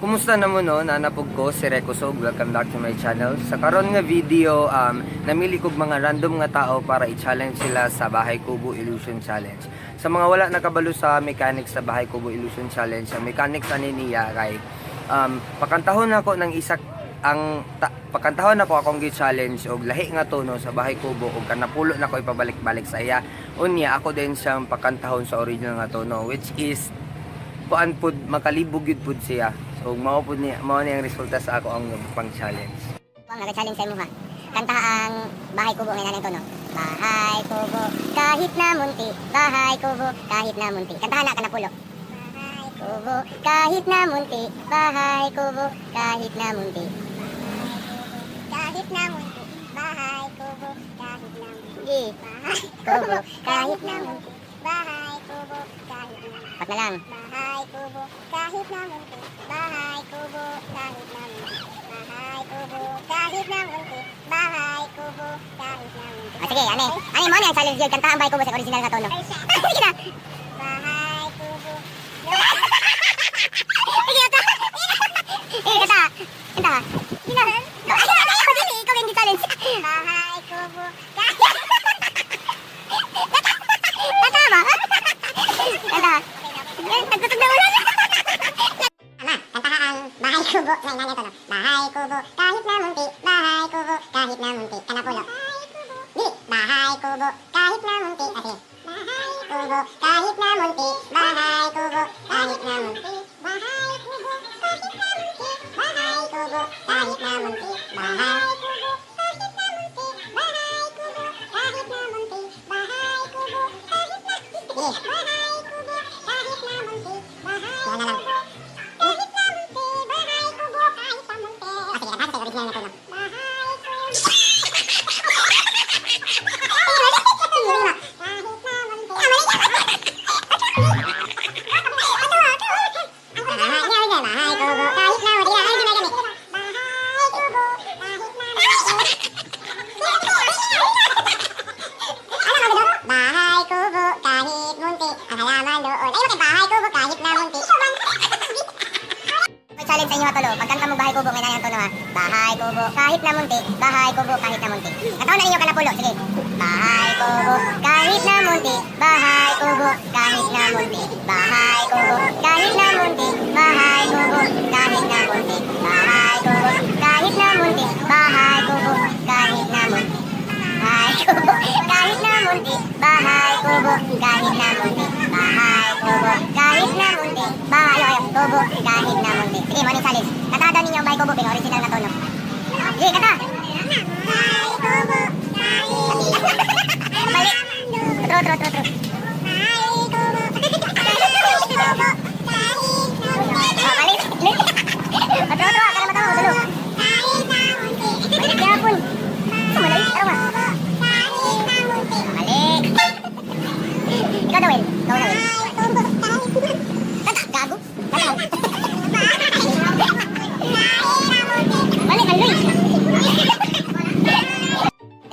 Kumusta na mo, no? Nanapog ko si Recosog. Welcome back to my channel. Sa karon nga video, namili kog mga random nga tao para i-challenge sila sa Bahay Kubo Illusion Challenge. Sa mga wala nakabalo sa mechanics sa Bahay Kubo Illusion Challenge, ang mechanics ani niya kay pakantahon ako ng isa ang ta, pakantahon ako akong gi-challenge og lahi nga tono sa Bahay Kubo og kanapulo na ko ipabalik-balik sa iya. Unya ako din siyang pakantahon sa original nga tono, which is kuan pud, makalibog gyud pud siya. So mao pud niya, mao ni ang resulta sa ako ang pang challenge. Ang nag-challenge sa imuha. Kanta ang "Bahay Kubo" ngay nanay tono. Bahay kubo, kahit na munti. Bahay kubo, kahit na munti. Kantahan na kanapulo. Bahay kubo, kahit na munti. Bahay kubo, kahit na munti. Kahit na munti. Bahay kubo, kahit na munti. Bahay kubo, kahit na munti. Bahay kubo, kahit na munti. Pat na lang. Bahay kubo, kahit na munti. Bahay kubo, kahit na munti. Bahay kubo, kahit na munti. Bahay kubo, kahit na munti. Ah, sige, ane. Ane mo ang challenge yun. Kanta ang "Bahay Kubo" sa original na tono. Sige na. Bahay kubo. Sige, kanta. Eh, kanta. Kanta. Sige na. Ay, ay, ay, dili. Ikaw yung challenge. Bahay kubo. Kanta ba? Kanta. Nagtutog na ulan. Ama, kanta ang "Bahay Kubo" ngay nanay tono. Bahay kubo, kahit na munti. Bahay kubo, kahit na munti. Kanapulo. Dili. Bahay kubo, kahit na munti. Ah, sige. Bahay kubo, kahit na munti. Bahay kubo, kahit na munti. Bahay kubo, kahit na munti. Bahay kubo, kahit na munti. Bahay kubo, kahit na munti. Bahay kubo, kahit na munti. Bahay kubo, kahit na. Sige. Bahay kubo, kahit na munti. Bahay Yan na lang. Kahit na munti, bahay kubo, kahit na munti. Ah, sige, kanta sa original na tono. Bahay kubo. Kahit na munti. Bahay kubo, kahit na munti. Ay, original gani. Bahay kubo, kahit na munti. Ano mo? Bahay kubo, kahit munti. Ang halaman doon. Ay, bakit bahay kubo, kahit na munti? May challenge sa inyo tolo. Pagkanta mo "Bahay Kubo" ngay ang tono ha. Bahay kubo, kahit na munti. Bahay kubo, kahit na munti. Kanta na ninyo kanapulo. Sige. Bahay kubo, kahit na munti. Bahay kubo, kahit na munti. Bahay kubo, kahit na munti. Bahay kubo, kahit na munti. Bahay kubo, kahit na munti. Bahay kubo, kahit na munti. Bahay kubo, kahit na munti. Bahay kubo, kahit na munti. Bahay kubo, kahit na munti. Bahay kubo, kahit na munti. Sige, morning challenge. Kanta daw ninyo ang "Bahay Kubo" bing original na tono. Sige, kanta. Bahay kubo, kahit. Mali. Otro, otro, otro, otro. Bahay kubo, kahit kubo, kahit. Oh, mali. Otro, otro, kaya mata mo, dulo. Mali gyapon. Sa malay, araw ma. Mali. Ikaw daw, Will. Ikaw daw, Will. Kanta, gago. Kanta. Mali, mali.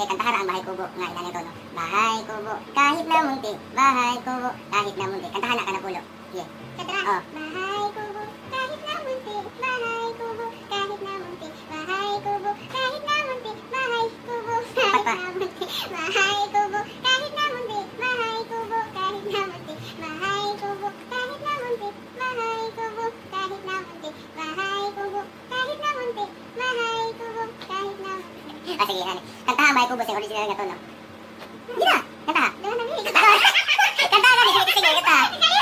Eh, kantahan ang "Bahay Kubo" nga ilan ito, no? Bahay kubo, kahit na munti. Bahay kubo, kahit na munti. Kantahan na, kanapulo. Sige. Oh. Bahay kubo, kahit na munti. Bahay kubo, kahit na munti. Bahay kubo, kahit na munti. Bahay kubo, kahit na munti. Bahay kubo, kahit na munti. Bahay kubo, kahit na munti. Bahay kubo, kahit na munti. Bahay kubo, kahit na munti. Bahay kubo, kahit na munti. Bahay kubo, kahit na munti. Ah, sige, ano. Kantahan "Bahay Kubo" sa original nga tono. Hindi na. Kanta. Kanta ka, sige, sige, kanta.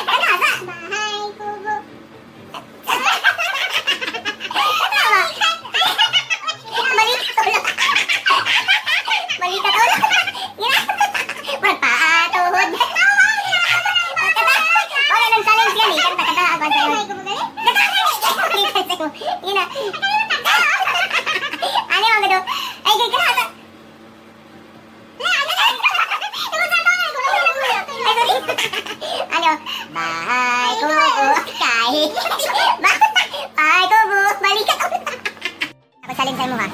Kanta, sa. Bahay kubo. Kanta ba? Mali ka tolo. Mali ka tolo. Yan. Murag paa, tuhod. Kanta. Wala nang challenge yan eh. Kanta, kanta ako sa'yo. Kanta, kanta. Yun na. Ano yung gado? Ay, kay kanta. Ay, sorry. Ano? Bahay kubo, kahit. Bahay kubo, balikat. Ako challenge sa imo ha.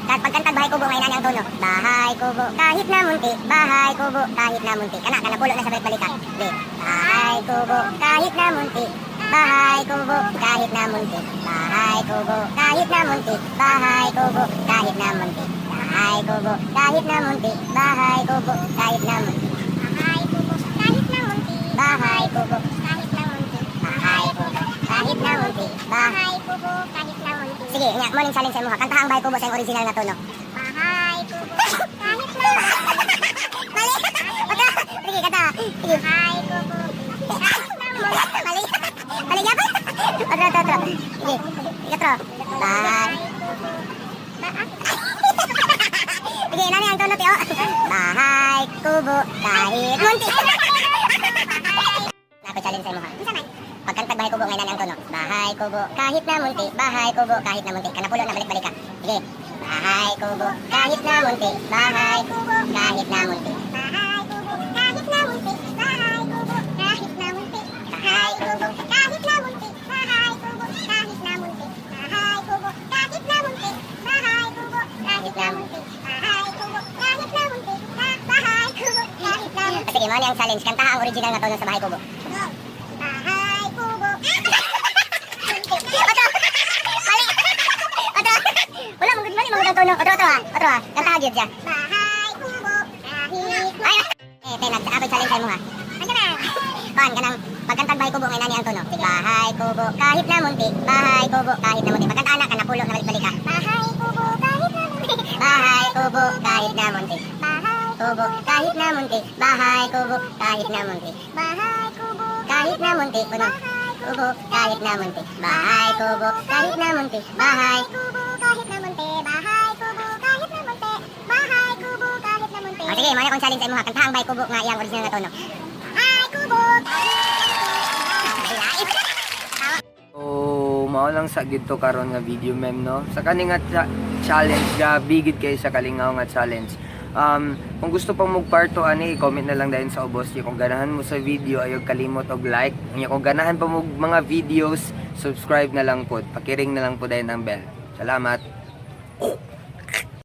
Kahit pagkantag "Bahay Kubo" ngayon ang tono. Bahay kubo, kahit na munti. Bahay kubo, kahit na munti. Kana, kana pulo na sa balik-balik ha. Di. Bahay kubo, kahit na munti. Bahay kubo, kahit na munti. Bahay kubo, kahit na munti. Bahay kubo, kahit na munti. Bahay kubo, kahit na munti. Bahay kubo, kahit na munti. Bahay kubo, kahit na munti. Bahay kubo, kahit na munti. Bahay kubo, kahit na munti. Bahay kubo, kahit na munti. Sige, nya, mao ning challenge sa imo ha. Kanta ang "Bahay Kubo" sa iyong original na tono. Bahay kubo, kahit na munti. Mali. Otro. Sige, kanta. Sige. Bahay kubo, kahit na munti. Mali. Mali gyapon. Otro, otro, otro. Sige. Otro. Bahay. Sige, nani ang tono, Tio? Bahay kubo, kahit munti. Ako challenge sa imo ha. Pagkantag "Bahay Kubo" ngay nani ang tono. Bahay kubo, kahit na munti. Bahay kubo, kahit na munti. Kanapulo na balik-balik ka. Sige. Bahay kubo, kahit na munti. Bahay kubo, kahit na munti. Bahay kubo, kahit na munti. Bahay kubo, kahit na munti. Bahay kubo, kahit na munti. Bahay kubo, kahit na munti. Bahay kubo, kahit na munti. Bahay kubo, kahit na munti. Bahay kubo, kahit na munti. Bahay kubo, kahit na munti. Sige, mao ni ang challenge. Kantaha ang original nga tono sa "Bahay Kubo." Bahay kubo. Otro. Mali. Otro. Wala, mangud mali mangud ang tono. Otro, otro ha. Otro ha. Kantaha gyud siya. Bahay kubo. Kahit. Ay. Eh, tenag, ako challenge sa imo ha. Ano na? Kuan kanang pagkantag "Bahay Kubo" ngay nani ang tono. Bahay kubo kahit na munti. Bahay kubo kahit na munti. Pagkanta ana, kanapulo na balik-balik ka. Bahay kubo kahit na munti. Bahay kubo kahit na munti. Bahay kubo kahit na munti. Bahay kubo kahit na munti. Bahay kubo kahit na munti. Kuno. Kubo kahit na munti. Bahay kubo kahit na munti. Bahay kubo kahit na munti. Bahay kubo kahit na munti. Bahay kubo kahit na munti. Ah, sige, mao akong challenge sa imo ha. Kanta ang "Bahay Kubo" nga iyang original na tono. Bahay kubo. Ay, So, mao lang sa gid to karon nga video, mem, no. Sa kani nga challenge, grabe gid kay sa kalingaw nga challenge. Kung gusto pang mog part 2 ani, i-comment na lang dayon sa ubos. Kung ganahan mo sa video, ayaw kalimot og like. Nya kung ganahan pa mo mga videos, subscribe na lang pod. Pakiring na lang po dayon ang bell. Salamat.